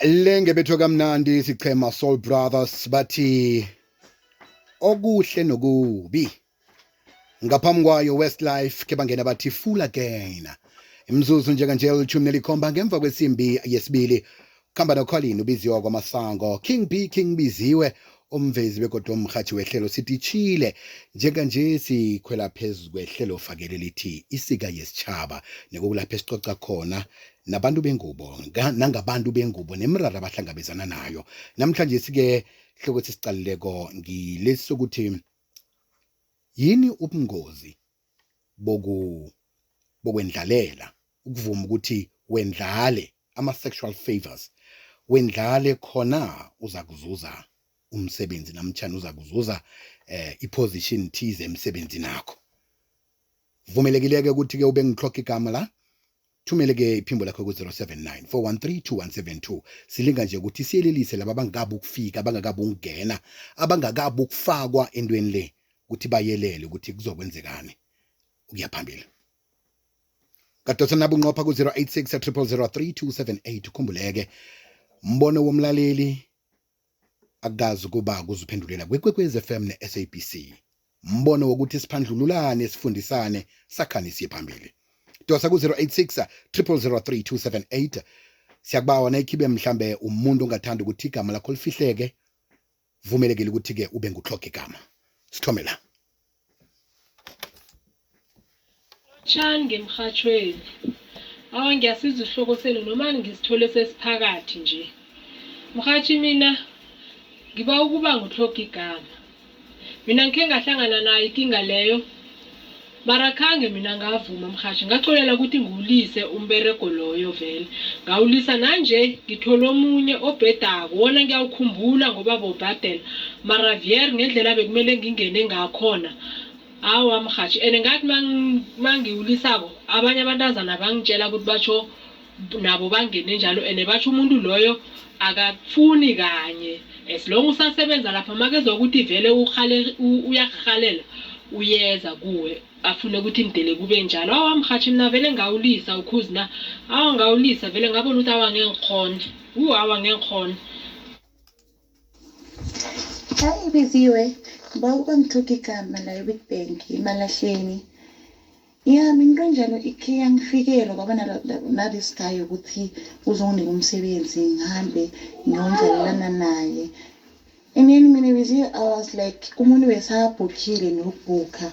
Le ngebethwe kamnandi sichema Soul Brothers, bathi okuhle nokubi. Ngaphambi kwayo Westlife ke bangena bathi Fool Again. Imzuzu njenganje 17 ngemva kwesimbi yesibili. Khamba noColin ubiziwa kwamasango, King B, King Biziwe, umvezi begodwa umhathi wehlelo. Sititshile njenganje, sikhwela phezu kwehlelo fakele lithi isika yesitjhaba, nekukulapho esicoca khona nabantu bengubo nangabantu bengubo nemiraro abahlangabezana nayo. Namhlanje sike hloko sisiqalileko ngilesi sokuthi yini ubungozi bokwendlalela, ukuvuma ukuthi wendlale ama-sexual favors, wendlale khona uza kuzuza umsebenzi namtjhana uza kuzuza iposition thize emsebenzini akho. Vumelekileke ukuthi-ke ube ngihloga igama la, thumele ke iphimbo lakho ku-079 413 2172. Silinga nje ukuthi siyelelise laba abangakabi ukufika, abangakabi ukungena, abangakabi ukufakwa entweni le, ukuthi bayelele ukuthi kuzokwenzekani ukuya phambili. Kadosa nabunqopha ku-086 000 3278. Ukhumbuleke, mbono womlaleli akukazi ukuba kuziphendulela kweKwekwezi FM ne-SABC. Mbono wokuthi siphandlululane, sifundisane, sakhane, siye phambili. Dosa ku-086 000 3278. Siyakubawa, nayikhibe mhlambe umuntu ongathanda ukuthi igama lakho lifihleke, vumelekile ukuthi-ke ube nguhloga igama. Sithome la. Lotjhani ngemrhatjhweni. Awa, ngiyasizwa isihloko senu noma ngisithole sesiphakathi nje. Mrhatjhi, mina ngiba ukuba ngutlhoga igama. Mina ngikhe ngahlangana nayo ikinga leyo. Mara khange mina ngavuma, mrhatjhi, ngacolela ukuthi ngiwulise umberego loyo vele. Ngawulisa, nanje ngithole omunye obhedako. Wona ngiyawukhumbula ngoba bobhadela. Mara vier ngendlela bekumele ngingene ngakhona. Awa mrhatjhi, ene ngathi mangiwulisako abanye abantazana bangitjela ukuthi batjho nabo bangene njalo, ene batjho umuntu loyo akakufuni kanye as long usasebenza lapha. Makezwa ukuthi vele uyakuhalela, uyeza kuwe afune ukuthi mdele kube njalo. Awa mrhatjhi, mina vele ngawulisa ukhuzi na. Awa, ngawulisa vele, ngabona ukuthi awa, ngeke ngikhone. Awa, ngeke ngikhone. Hayi Biziwe, ngibawa ukuba ngithoga igama la eWitbank, eMalahleni. Ya, mina into enjalo ikhe yangifikela, kwaba na-this guy ukuthi uzonginika umsebenzi, ngihambe ngiyondlalelana naye. And then mina Biziwe, I was like, umuntu besabhukhile nokubhukha.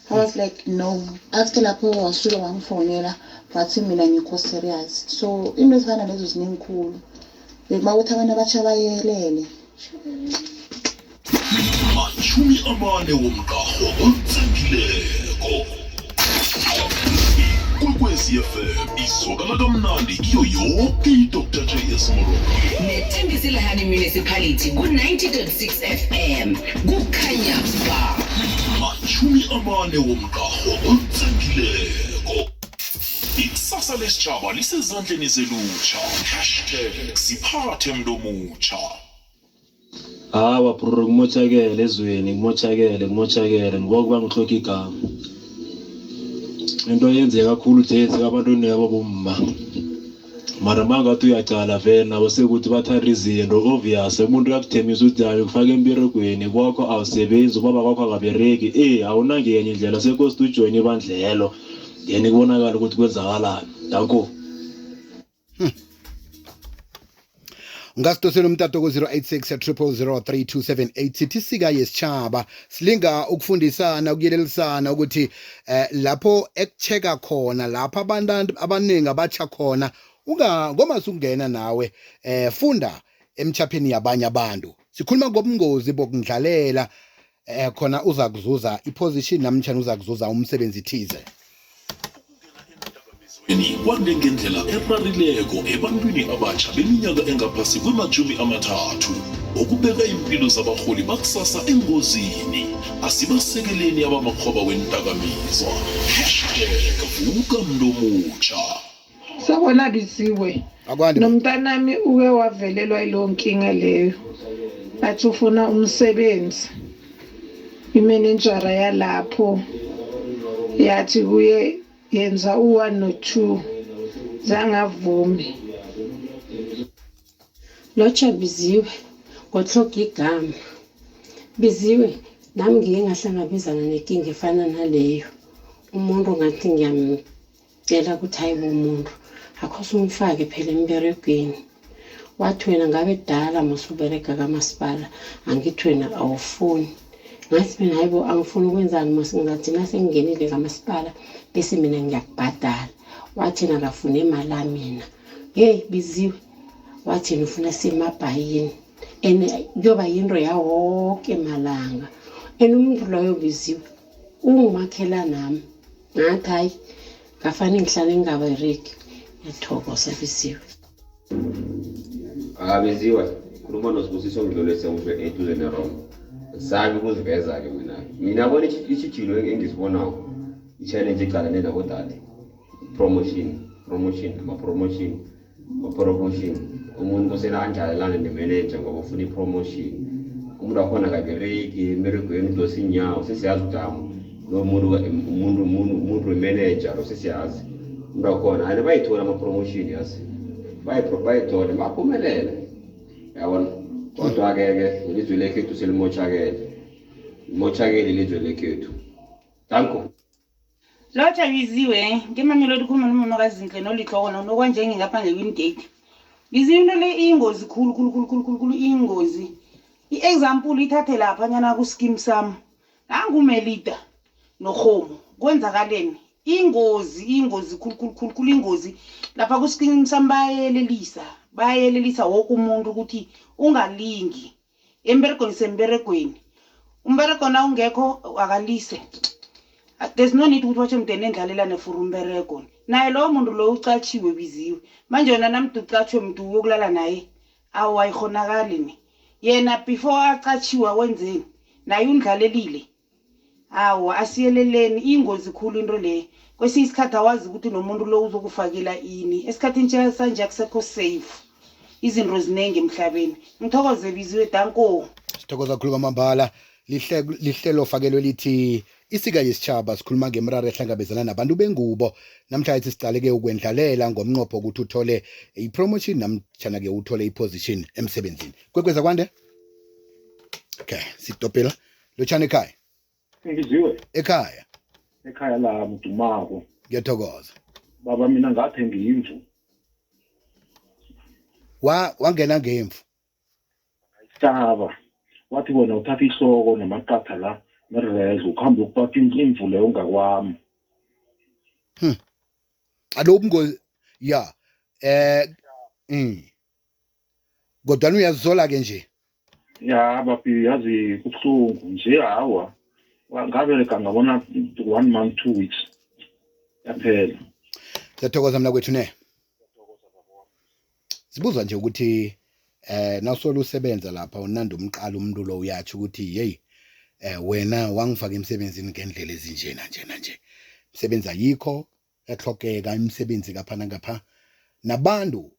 I was like, no. After lapho wasuke wangifonela wathi mina ngikho serious. So into ezifana lezo ziningi khulu. Bekuba ukuthi abantu abatsha bayelele. 40 womqarho otsengileko. Ikwekwezi FM izwakala kamnandi kiyo yoke i-Dr JS Moroka. Nethembisile Hani Municipality ku-90.6 FM, kukhanya ba. 40 womqarho otsengileko. Ikusasa lesitjhaba lisezandleni zelutsha. #ZiphatheMntomutsha. Hawa bro, kumotshakele ezweni, kumotshakele, kumotshakele. Ngiba kuba ngihloka igama. Into eyenzeka kakhulu yenzeka abantwini ababomma. Mara mangathi uyacala vele nabo sekuthi bathanda izinto, obvious umuntu uyakuthembisa ukuthi hayi, kufaka emberegweni kwakho, awusebenzi, ubaba kwakho akabereki, awunangenye indlela, sekosi ujoyine ibandlelo, then kubonakala ukuthi kwenzakalani. Danko. Ungasidosela umtato ku-086 000 3278. Sithi sika yesitjhaba, silinga ukufundisana, ukuyelelisana ukuthi lapho ekucheka khona, lapho abantu abaningi abatsha khona, unga ngoma sungena nawe, funda emchapheni yabanye abantu. Sikhuluma ngobungozi bokundlalela khona uza kuzuza iposition namtjhana uza kuzuza umsebenzi thize. Kwande ngendlela erarileko ebantwini abatsha beminyaka engaphasi kwema-30, okubeka impilo zabarholi bakusasa engozini. Asibasekeleni abamakhoba wentakamizwa. #VukaMntomutsha. Sabona Biziwe. Akwande. Nomntanami uke wavelelwa yileyo nkinga leyo. Athi ufuna umsebenzi. Imenenjara yalapho yathi kuye yenza u-1 no-2, zangavumi. Lotjha Biziwe, ngotlhoga igama. Biziwe, nami ngike ngahlangabezana nekinga efana naleyo. Umuntu ngathi ngiyamtjela ukuthi hayi bo muntu, akhose umfake phela emberegweni. Wathi wena ngabe kudala mos uberega kamasipala, angithi wena awufuni. Ngathi mina hayi bo angifuni ukwenzani mos, ngathi nasengingenile kamasipala bese mina ngiyakubhadala. Wathi yena akafuni imali mina. Heyi Biziwe, wathi yena ufuna siye emabhayini and kuyoba yinto yawoke malanga and umuntu loyo Biziwe ungumakhelanami. Ngathi hayi ngafane ngihlale ngingaberegi. Ngiyathokoza Biziwe. Akabiziwe, khuluma noSibusiso Mdlulese usho eduze neRoma. Sabi ukuziveza-ke mina. Mina bona isitjhijilo engisibonako, i-challenge eqalene nabodade, promotion, promotion, ama-promotion, ama-promotion. Umuntu kosele andlalelane ne-manager ngoba ufuna i-promotion. Umuntu wakhona akaberegi, emberegweni udosa iinyawo, sesiyazi ukuthi hawu, lo muntu umuntu umuntu umuntu we-manager lo sesiyazi. Umuntu wakhona and bayithola ama-promotion yazi. Bayithole baphumelele. Yabona? Kodwa-ke ke ilizwe lekhethu selimotjhakele. Limotjhakele ilizwe lekhethu. Danko. Lotjha Biziwe, ngeMamelodi ukhuluma nomama kaZinhle nolihloko nokwanje ngingapha nge-Wingate. Biziwe into le iyingozi khulu khulu khulu khulu khulu khulu iyingozi. I-example ithathe lapha nyana ku-scheme sami. Nangumelida noRhomu kwenzakaleni? Ingozi ingozi khulu khulu khulu khulu ingozi. Lapha ku-scheme sami bayayelelisa, bayayelelisa woke umuntu ukuthi ungalingi. Emberegweni semberegweni. Umberego nawungekho akalise. There's no need ukuthi batjho mdeni endlalelane for umberego. Naye lowo muntu lowo uqatjhiwe biziwe. Manje wena namde uqatjhwe mntu uyokulala naye. Awa ayikghonakali ni. Yena before aqatjhiwa wenzeni? Naye undlalelile. Awa asiyeleleni iyingozi khulu into le. Kwesinye isikhathi awazi ukuthi nomuntu lo uzokufakela ini. Esikhathini sanje akusekho safe. Izinto zinengi emhlabeni. Ngithokoze Biziwe danko. Sithokoza khulu kwamambala. Lihlelo fakelwe lithi isika yesitjhaba, sikhuluma ngemiraro ehlangabezana nabantu bengubo. Namhlanje sicaleke ukwendlalela ngomnqopho ukuthi uthole i-promotion namtjhana-ke uthole i-position emsebenzini. Kwekweza kwande. Okay, sidopela. Lotshani ekhaya. Ngiziwe. Ekhaya. Ekhaya la Mdumako. Ngiyathokoza. Baba mina ngathenga imvu. Wa wangena ngemvu. Ayisaba. Wathi wena uthatha ihloko namaqatha la nerezo ukuhambe ukupaka imvu leyo ngakwami. Alo ubungozi ya Kodwa uyazisola ke nje. Ya bapi yazi kubuhlungu nje hawa. Ngabereka ngabona 1 month 2 weeks. Yaphela. Siyathokoza mina kwethu ne. Sibuza nje ukuthi nawusola usebenza lapha unanda umqala umuntu lo uyatsho ukuthi hey wena wangifaka emsebenzini ngendlela ezinjena njena nje. Imisebenzi ayikho, yahlogeka imisebenzi ngapha nangapha. Nabantu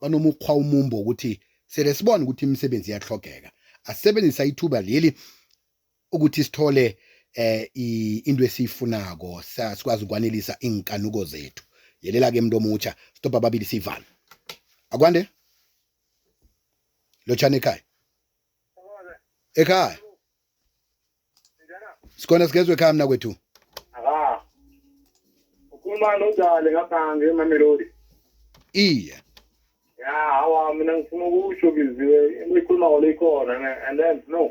banomukghwa umumbo ukuthi sele sibone ukuthi imisebenzi iyahlogeka. Asebenzisa ithuba leli ukuthi sithole into esiyifunako, sikwazi ukwanelisa iinkanuko zethu. Yelela ke umuntu omutsha, stop ababili sivala. Akwande? Lotshani ekhaya. Ekhaya. Sikhona sigezwe ekhaya mna kwethu. Aka. Ukhuluma nodale ngapha ngeMamelodi. Iye. Ya hawa mina ngifuna ukusho Biziwe into ikhuluma ngole ikhona ne and then no.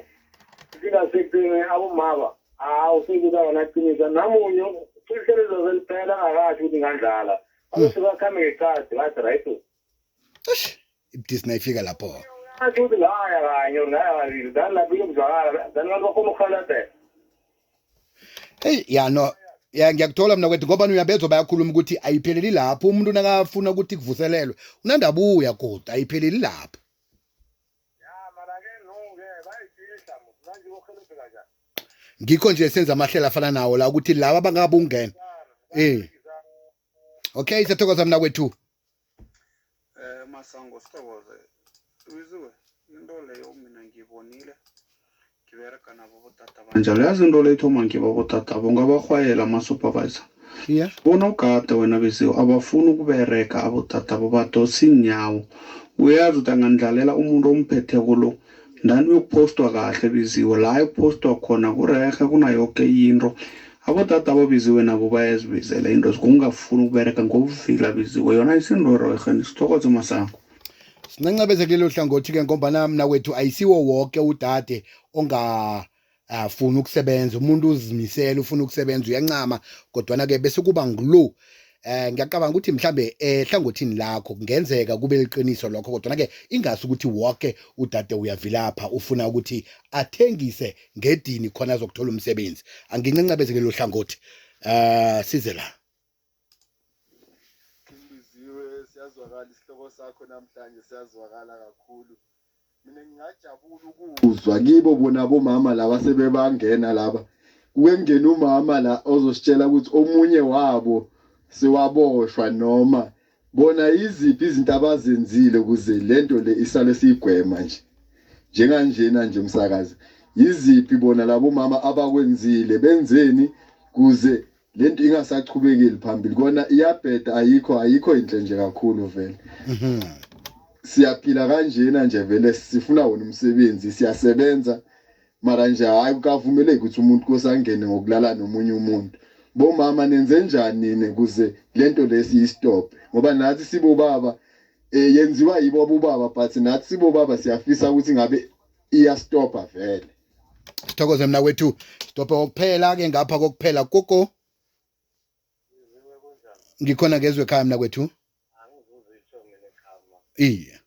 Sifika sekutheni abomama hawu sekuthi abanaqinisa namunye cishe liphela angakasho ukuthi ngandlala. Abantu bakhambe ngeqadi bathi right. Ibudisi nayifika lapho. Asho ukuthi ngaya kanye ngaya kabili then lapho iyokuzwakala then abantu bakhona ukuhalabhela. Hey ya no ya ngiyakuthola mina kwethu ngoba uyabezwa bayakhuluma ukuthi ayipheleli lapho umuntu nakafuna ukuthi kuvuselelwe unandabuya godu ayipheleli lapho. Ya mara ke no ke bayifihla manje uhelebhe kanjani? Ngikho nje senza amahlelo afana nawo la ukuthi laba bangabungena. Okay siyathokoza mina kwethu. Masango sithokoze. Biziwe into leyo mina ngibonile ngibereka nabo botata banjalo. Yazi into leyo ithoma ngiba botata ungabarhwayela ama-supervisor. Yeah. Bona ugade wena Biziwe abafuni ukubereka abotata badosa iinyawo. Uyazi ukuthi angandlalela umuntu omphetheko lo, ndani uyokuphostwa kahle biziwe. La ayokuphostwa khona kurehe kunayoke into. Abodade ababiziwe nabo bayazibizela into zokungafuni ukubereka ngobuvila biziwe. Yona isinto erohe, nisithokoze Masango. Sincancabeze kulelo hlangothi-ke ngombana mna wethu ayisiwo woke udade onga afuna ukusebenza. Umuntu uzimisela, ufuna ukusebenza, uyancama, kodwana-ke bese kuba ngilo. Ngiyacabanga ukuthi mhlambe ehlangothini lakho kungenzeka kube liqiniso lokho, kodwana-ke ingasi ukuthi wonke udade uyavilapha, ufuna ukuthi athengise ngedini khona azokuthola umsebenzi. Angincancabeze kulelo hlangothi. Size la. Ngibiziwe, siyazwakala isihloko sakho namhlanje, siyazwakala kakhulu. Mina ngingajabula ukuzwa kibo bona bomama laba sebebangena laba, kuke kungena umama la ozositshela ukuthi omunye wabo sewaboshwa, noma bona yiziphi izinto abazenzile ukuze lento le isale siyigwema nje njenganjena nje. Msakazi, yiziphi bona labo mama abakwenzile, benzeni kuze lento ingasachubekeli phambili? Kona iyabheda, ayikho ayikho inhle nje kakhulu vele. Siyaphila kanjena nje vele, sifuna wona umsebenzi, siyasebenza, mara nje hayi, kukavumeleki ukuthi umuntu kosangene ngokulala nomunye umuntu. Bomama, nenze njani nina kuze lento lesi iyistophe? Ngoba nathi sibobaba, yenziwa yibo abobaba, but nathi sibobaba siyafisa ukuthi ngabe iyastopha vele. Sithokoze mna wethu. Stophe kokuphela ke ngapha kokuphela koko. Ngikhona ngezwe ekhaya mna kwethu. Iye.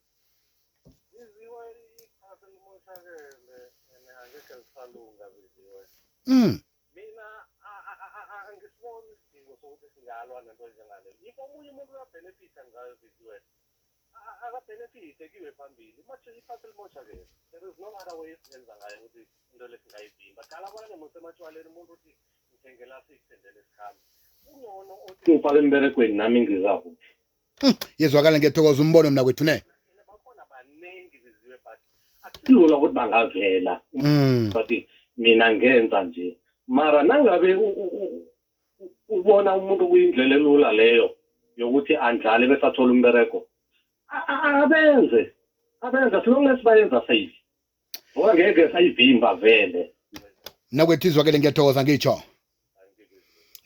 Mina angisiboni isidingo sokuthi singalwa nento enjengaleyo. If omunye umuntu uyabenefitha ngayo biziwe, akabenefithe kiwe phambili. Iphasi limoshakele, there is no other way esingenza ngayo ukuthi into le singayivimba. Qala bona nemusematshwaleni, umuntu uthi ngithengela six and then isikhambi ungcono othi ngifake emberegweni nami ngizakuphi. Yezwakala, ngiyathokoza umbono mna kwethu ne. Bakhona baningi biziwe, but akusilula ukuthi bangavela but mina ngenza nje. Mara nangabe ubona umuntu kuyindlela elula leyo yokuthi andlale bese athole umberego, abenze abenze, as long as bayenza safe, ngoba ngeke sayivimba vele. Mna kwethu, izwakele, ngiyathokoza. Ngitsho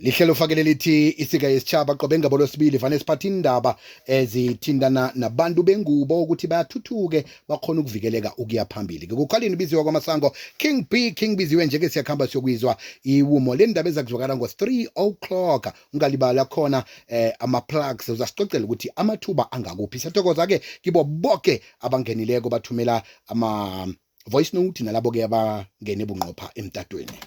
lihlelo fakele lithi isika yesitshaba qobe ngabo lwesibili, vane siphatha indaba ezithintana nabantu bengubo ukuthi bayathuthuke, bakhona ukuvikeleka ukuya phambili. Ngikukhalini biziwa kwaMasango, King B, King Biziwe. Njeke siyakhamba siyokwizwa iwumo lendaba ezakuzwakala ngo-3 o'clock. Ungalibala khona ama-plugs, uzasicocela ukuthi amathuba angakuphi. Siyathokoza-ke kibo boke abangenileko bathumela ama-voice note nalabo-ke abangene bunqopha emtatweni.